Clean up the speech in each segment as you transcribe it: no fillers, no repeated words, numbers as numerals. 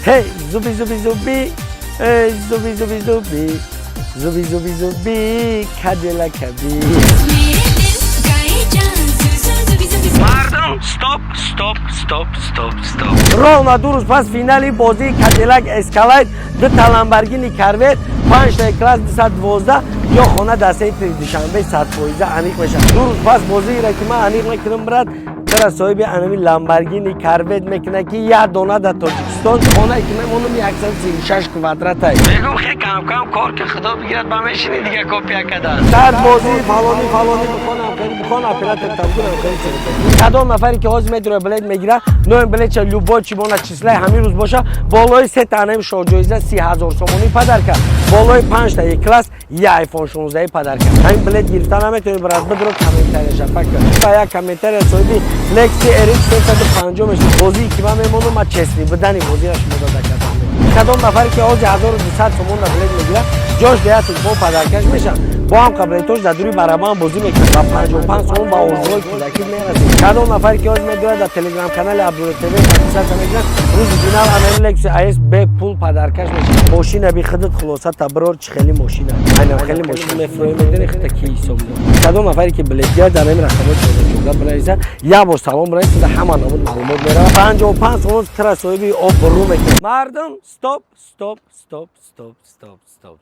Ҳей, зуби, зуби, зуби, эй, зуби, зуби, зуби, зуби, зуби, зуби, Кадиллакаби. मेरे दिल गाए जा जुबी जुबी। Мардум, стоп, стоп, стоп, стоп, стоп! Ровно 2 рӯз пас финали бозии Кадиллак Эскалайд, дута Ламборгини Корвет, панҷта класс 212 ё хона дар центри Душанбе 100% аниқ мешавад. 2 рӯз пас бозиеро, ки ман аниқ мекунам, брат, чара соҳиби анами Ламборгини Корвет мекунад, ки як дона дар Тоҷикистон. Хонае, ки мемонам, 136 квадрата. Мегум, хе, кам-кам кор, ки худо бигирад, ба мешини дига копия кадан. Дар бозии фалони фалони бихонам, хеле бихон, оператор табгунам, хеле. Кадом нафаре, ки ҳозир медура, билет мегира, ноем билетша, любой чибона числаи ҳамин рӯз боша, болои се танаи шоҳҷоиза 30 000 сомонӣ подарка, болои панҷта е класс я iPhone 16 подарка. Ҳамин билет гирифта наметавонӣ, брат, бидро, комментария шапака. Ба як комментария соҳиби Lexus RX 350 мешавад. Бозии, ки ман мемонам, ман честный будани бозиро шумо дода кардам. Кадом нафаре, ки ҳозир 1200 сомон на билет мегира, ҷош дея телефон подаркаш мешавад. Бо ҳам қаблетош дар дури барабан бозӣ мекунад ва 55 сомон ба орзуҳои кӯдакӣ мерасед. Кадом нафаре, ки ҳозир медорад, дар телеграм канали Абдулло ТВ подписаться мекунад, рӯзи финал анами Lexus IS бепул подаркаш мешавад. Мошина би худат хулоса таброр, чи хели мошина, айнам хели мошина мефурӯӣ, медонӣ хита ки ҳисоб дорад. Кадом нафаре, ки билет гирад, дар ҳамин рақамҳои 14 бинависад, як бор салом бинависад, ҳама намуд маълумот меравад. 55 сомон тира соҳиби об рӯ мекунад. Мардум, стоп, стоп, стоп, стоп, стоп, стоп!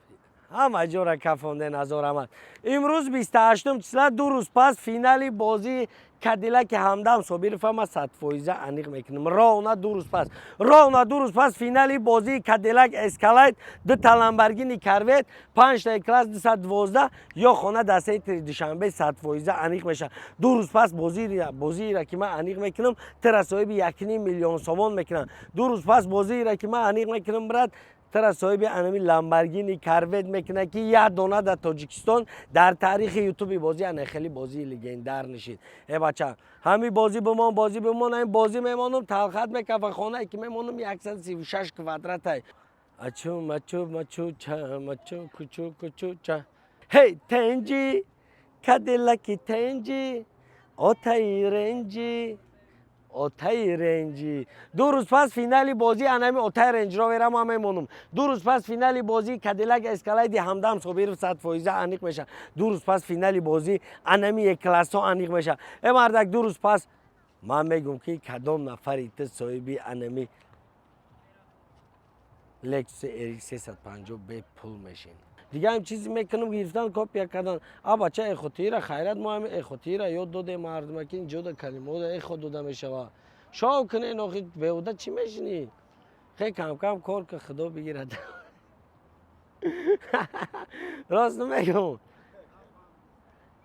Ҳама ҷора кафонде, назор омад. Имрӯз 28 числа, 2 рӯз пас финали бозии Кадилаки Ҳамдам Собиров ма 100% аниқ мекунем. Ровно 2 рӯз пас, ровно 2 рӯз пас финали бозии Кадилак Эскалайд, дута Ламборгини Корвет, панҷта класс 212 ё хона дар центри Душанбе 100% аниқ мешавад. 2 рӯз пас бозиеро, ки ман аниқ мекунам, тира соҳиби 1,5 миллион сомон мекунам. 2 рӯз пас бозиеро, ки ман аниқ мекунам, брат, тара соҳиби анами Ламборгини Корвет мекунад, ки як дона дар Тоҷикистон. Дар таърихи Ютуби бозӣ ана хеле бозии легендар нишид. Э бача, ҳами бозӣ бимон, бозӣ бимон, ҳами бозӣ мемонам, талхат мекафа. Хонае, ки мемонам, 136 квадратай. Ачу мачу мачу ча мачу кучу кучу ча. Ҳей, тенҷи Кадилаки, тенҷи отаи ренҷи, отаи ренҷи. 2 рӯз пас финали бозӣ анами отаи Ренҷровера ман мемонам. 2 рӯз пас финали бозии Кадилак Эскалайди Ҳамдам Собиров 100% аниқ мешавад. 2 рӯз пас финали бозӣ анами е-классҳо аниқ мешавад. Э мардак, 2 рӯз пас ман мегӯм, ки кадом нафари ту соҳиби анами Lexus RX 350 бепул мешин. Дига ҳам чизе мекунам, гирифтан, копия кардан. А бача, эхотира хайрат, мо ҳами эхотира ёд додем мардума, ки инҷода калимаода эхо дода мешавад. Шов кунен, охи беҳуда чӣ мешинӣ? Хе, кам-кам кор ки худо бигирад. Рост намегум?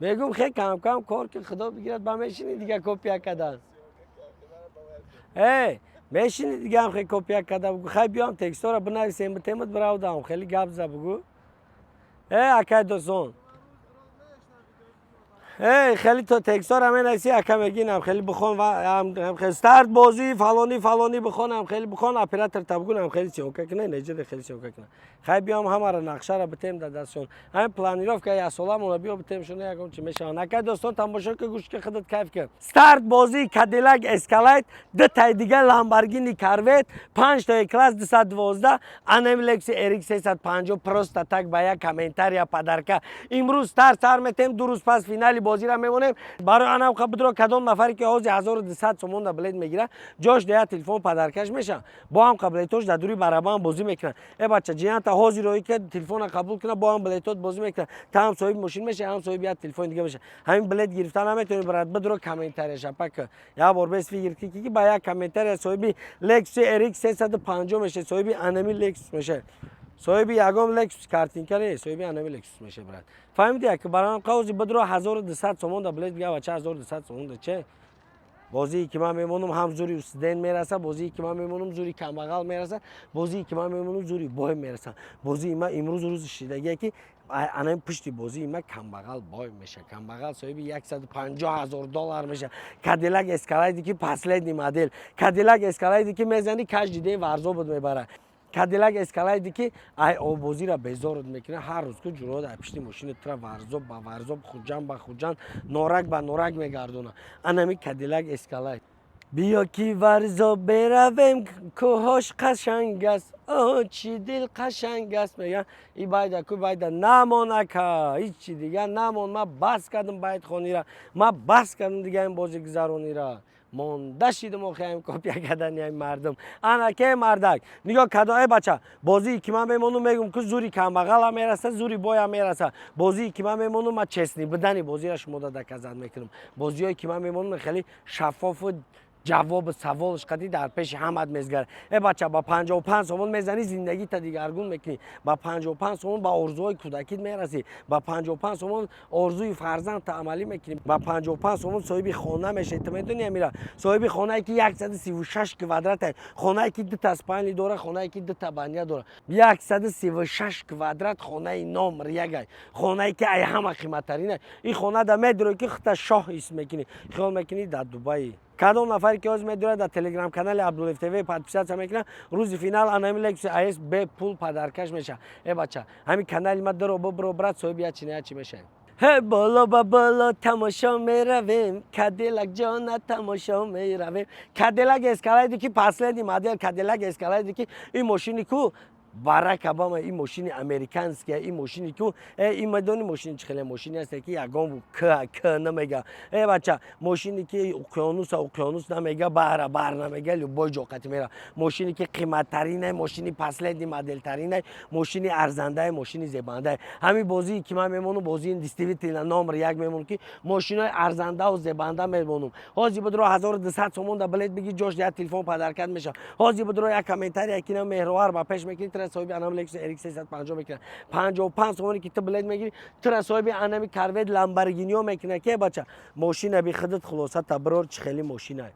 Мегум, хе, кам-кам кор ки худо бигирад, ба мешинӣ дига копия кардан. Э мешинӣ дигаам, хе, копия карда бугу. Хай, биём, текстора бинависем, битемат, биравдам, хеле гап за бугу. Э акай дӯстон, эй, хеле то текстора менависи, ака, мегинам, хеле бихон ва хеле старт бозӣ фалони фалони бихонам, хеле бихон, оператор табгунам, хеле съёмка кина, неҷида хеле съёмка кина. Хай, биём, ҳамара нақшара битем дар дастшон, ҳамин планировка яксоламона биё битем шуна, ягон чи мешаванд. Акай дӯстон, тамошо ки, гӯш ки, худат кайф кун. Старт бозии Кадилак Эскалайт, ду тай дига Ламборгини Корвет, панҷтаи класс 212, анами Lexus RX 350, просто так ба як комментария подарка. Имрӯз старт сар метем, 2 рӯз пас финали бозиро мемонем. Барои анам бидро, кадом нафаре, ки ҳозир 1200 сомон да билет мегира, ҷош дея телефон подаркаш мешавад. Бо ҳам қаблетош дар дури барабан бозӣ мекунад. Э бача, ҷиянта ҳозир ои ки телефона қабул кунад, бо ҳам билетот бозӣ мекунад, та ҳам соҳиби мошин мешавад, ҳам соҳиби як телефони дига мешавад. Ҳамин билет гирифта наметавонӣ, брат, бидро, комментария шапака. Як бор бес фикр ки ба як комментария соҳиби Lexus RX 350 мешавад, соҳиби анами Lexus мешавад, соҳиби ягон Lexus картинка не, соҳиби анами Lexus мешавад, брат. Фаҳмиди, ки барои қавзи бидро, 1200 сомон да билет бига. Бача, 1200 сомон да че? Бозие, ки ман мемонам, ҳам зури студент мераса, бозие, ки ман мемонам, зури камбағал мераса, бозие, ки ман мемонам, зури бой мераса. Бозии ман имрӯз рӯзи шидагие, ки анами пушти бозии ман камбағал бой меша, камбағал соҳиби 150 000 доллар меша. Кадилак Эскалайде, ки последний модель, Кадилак Эскалайде, ки мезани, каждый день варзобуд мебара, Кадилак Эскалайде, ки ай обозира безорот мекунад. Ҳар рӯз ку ҷурода ай пишти мошини тура Варзоб ба Варзоб, Хуҷанд ба Хуҷанд, Норак ба Норак мегардона. Анами Кадилак Эскалайд. Биё, ки Варзоб беравем, кӯҳош қашанг аст, о, чӣ дил қашанг аст, мегӯян. И байда ку байда намон, ака, ҳичи дига намон. Ма бас кардам байтхонира, ма бас кардам дига ин бозигузаронира, монда шидам. Охи, копия кардани ай мардум. Ана ке мардак, нигоҳ кадо. Э, бача, бозии ки ман мемонум, мегум, ку зури камбағала мераса, зури боя мераса. Бозии ки ман мемонум, ма честный будани бозиро шумо да доказать мекунам. Бозиҳое ки ман мемонум, хеле шаффофу ҷавоби саволш қадӣ дар пеши ҳамат мезгарад. Э, бача, ба 55 сомон мезанӣ, зиндагита дигаргун мекунӣ. Ба 55 сомон ба орзуҳои кӯдакит мерасӣ. Ба 55 сомон орзуи фарзандта амалӣ мекунӣ. Ба 55 сомон соҳиби хона мешавӣ. Ту медонӣ, амира, соҳиби хонае, ки 136 квадрата, хонае, ки дута спальни дора, хонае, ки дута баня дора, 136 квадрат, хонаи номер ягай, хонае, ки ай ҳама қиматтарина. Ин хона да медурӣ, ки хута шоҳ ҳис мекунӣ, хиёл мекунӣ дар Дубаи. Кадом нафаре, ки ҳозир медорад, дар телеграм канали Абдуллоев ТВ подписаться мекунад, рӯзи финал анами Лексус АС бепул подарка ш мешавад. Э, бача, ҳамин канали ма дуро бибро, брат, соҳиби ячи на ячи мешавем. Ҳе, боло ба боло тамошо меравем, Кадилак ҷона, тамошо меравем. Кадилак Эскалайди, ки последний модель Кадилак Эскалайди, ки ин мошини ку Барак Обама, ин мошини американския, ин мошини ку ин медони мошини чӣ хеле мошини аст, ки ягон к к намега. Э, бача, мошине ки уқёнуса уқёнус намега, баҳра баҳр намега, любой ҷо қати мера. Мошине ки қиматтаринай, мошини последний модельтаринай, мошини арзандае, мошини зебандае. Ҳамин бозие ки ман мемонам, бозии действительно номер як мемонам, ки мошинои арзандаву зебанда мемонам. Ҳозир будро 1200 сомон да билет бигир, ҷош як телефон подарка т мешавад. Ҳозир будро як комментария кина меҳровар ба пеш мекунӣ, тира соҳиби анам Лексус RX 350 мекунад. 55 сомоне ки ту билет мегирӣ, тура соҳиби анами Корвет, Ламборгинио мекунад. Ке, бача, мошина би худат хулоса таброр, чӣ хели мошина,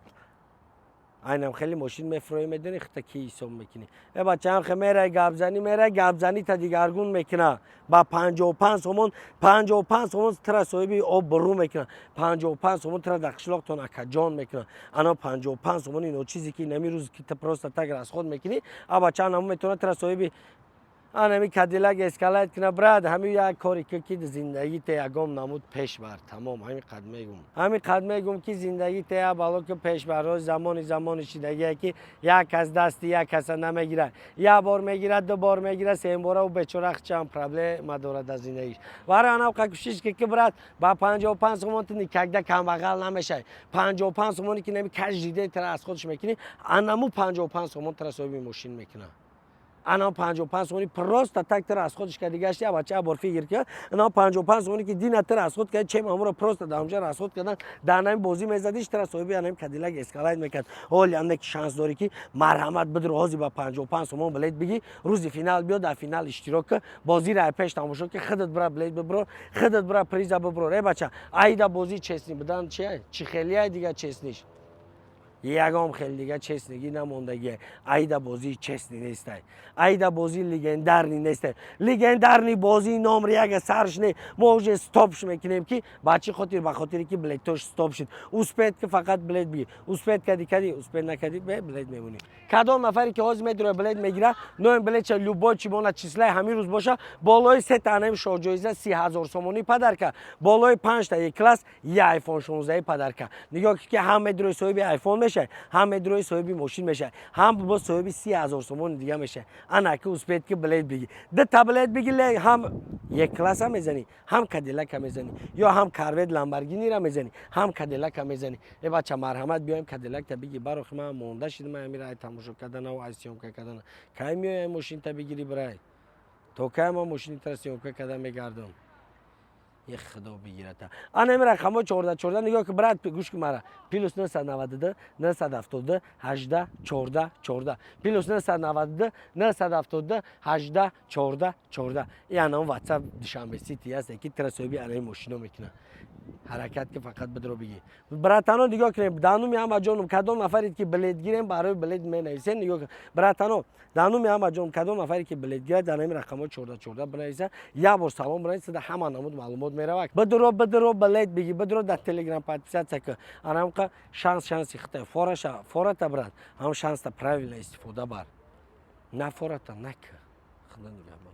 айнам хеле мошин мефурӯӣ, медонӣ, хита ки ҳисоб мекунӣ. Э, бачаам, хе мерай гапзанӣ, мерай гапзанӣ, та дигаргун мекуна. Ба 55 сомон, 55 сомон тура соҳиби об бурӯ мекуна. 55 сомон тура дар қишлоқтон акаҷон мекуна. Ана 55 сомон, ино чизе ки нами рӯз ки ту просто так расход мекунӣ, а бача, анаму метавона тура соҳиби анами Кадилак Эскалайт куна. Брат, ҳамин як кори ки зиндагӣ те ягон намуд пеш бар, тамом. Ҳамин қад мегум, ҳамин қад мегум, ки зиндагӣ те я бало ки пеш бар. Роз замони шидагие, ки як кас дасти як каса намегирад. Як бор мегирад, ду бор мегирад, сеюмбора ӯ бечора чанд проблема дорад дар зиндагиш. Барои анав қа кӯшиш ки, брат, ба 55 сомон ту никогда камбағал намешавӣ. 55 сомоне ки нами каждый день тра аз худш мекунӣ, анаму 55 сомон тра соҳиби мошин мекунад. Ана 55 сомони просто так тра аз худш карди гашти, бача, бор фикр ки ана 55 сомони ки дина тра аз худ кард, чем амуро просто дар онҷа расход кардан, дар нами бозӣ мезадиш, тра соҳиби анами Кадилак Эскалайт мекард. Ҳоли анда ки шанс дорӣ, ки марҳамат, бидро, ҳозир ба 55 сомон билет бигӣ, рӯзи финал биё, дар финал иштирок ки, бозиро ай пеш тамошо ки, худат бира билет бибро, худат бира приза бибро. Э, бача, айда бозӣ честный будан чи чӣ хелияй дига? Честный ш ягон хел дига честный гӣ намондагие. Айда бозии честный нестай, айда бозии легендарный нестай. Легендарный бозии номер яга сарш не, мо уже стоп ш мекунем. Ки ба чӣ хотир? Ба хотире ки билетош стоп шуд. Успеть ки, фақат билет бигир. Успеть кади, кади, успеть накади, бе билет мемонӣ. Кадом нафаре ки ҳозир медура, билет мегира, ноем билетша, любой чӣ мона числаи ҳамин рӯз боша, болои се танаи шоҳҷоиза 30 000 сомонӣ подарка, болои панҷта Е класс я айфон 16 подарка. Нигоҳ ки ҳам медурои соҳиби айфон мешавад, ҳам медурои соҳиби мошин мешавад, ҳам боз соҳиби 30 000 сомони дига мешавад. Ана ки успеть ки билет бигир, дута билет бигир, ҳам Е класса мезанӣ, ҳам Кадилака мезанӣ, ё ҳам Корвет, Ламборгинира мезанӣ, ҳам Кадилака мезанӣ. Э, бача, марҳамат, биёем, Кадилакта бигир. Барохи ман монда шидам амира ай тамошо карданаву ай съёмка кардана. Кай меояй, мошинта бигирӣ, бирай? То кай ман мошинитара съёмка карда мегардам? Е, худо бигирата. Ана ин рақамҳо 14 14. Нигоҳ ки, брат, гӯш ки мара: +992 972 18 14 14, +992 972 18 14 14. И анам Ватсап Душанбе Сити аст, ки тира соҳиби анаи мошино мекунад. Ҳаракат ки, фақат бидро бигӣ. Братано, нигоҳ кунем, дануми ҳама ҷоном, кадом нафаре ки билет гирем, барои билет менависем. Нигоҳ кун, братано, дануми ҳама ҷоном, кадом нафаре ки билет гирад, дар ҳамин рақамҳои 14 14 бинависа, як бор салом бинависа, ҳама намуд маълумот меравад. Бидро, бидро, билет бигӣ, бидро, дар Телеграм подписаться ки. Анамқа шанс, шанси хитай фораша фората, брат, ҳам шанста правильно истифода бар, на фората нак. Худо нигаҳбон.